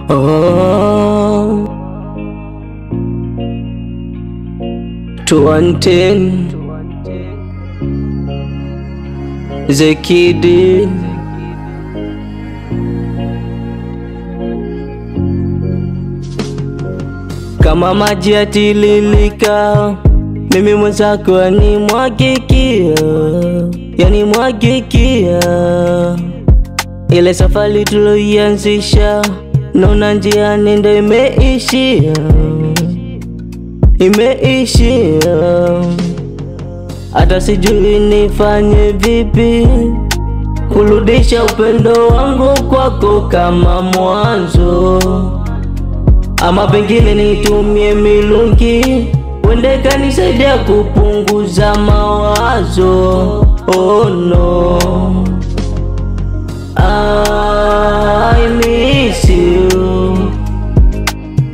Oh, 210 Zekidi. Kama maji yatililika, mimi mwenzako yanimwagikia, yanimwagikia. Ile safari tuloianzisha, naona njiani ndo imeishia, imeishia. Hata sijui nifanye vipi kurudisha upendo wangu kwako kama mwanzo, ama pengine nitumie milungi, wende kanisaidia kupunguza mawazo. Oh no, I miss you,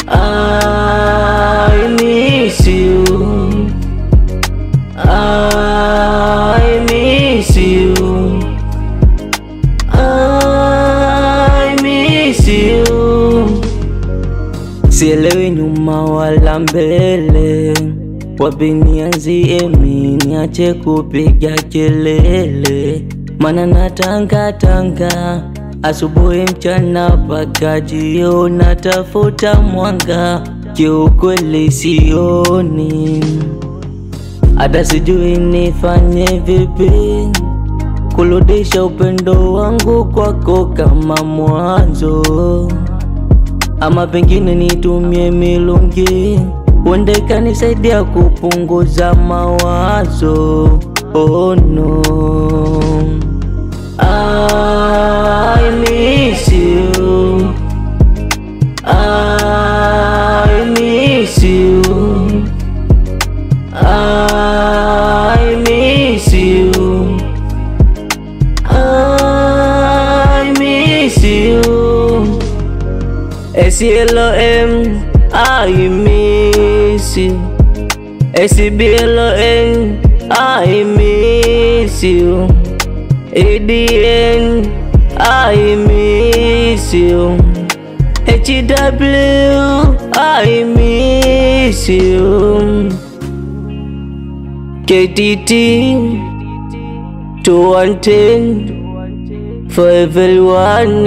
I miss you, I miss you, I miss you. Sielewi nyuma wala mbele, wapi nianzie mi niache kupiga kelele, maana natanga tanga asubuhi mchana paka jioni, natafuta mwanga kiukweli sioni. Hata sijui nifanye vipi kurudisha upendo wangu kwako kama mwanzo, ama pengine nitumie milungi, wende kanisaidia kupunguza mawazo. Oh no, I miss you, I miss you, I miss you, I miss you. S-L-O-M, I miss you. S-B-L-O-N, I miss you. A-D-N, I miss you. H-W, I miss you. K-T-T, 2 and 10, for everyone.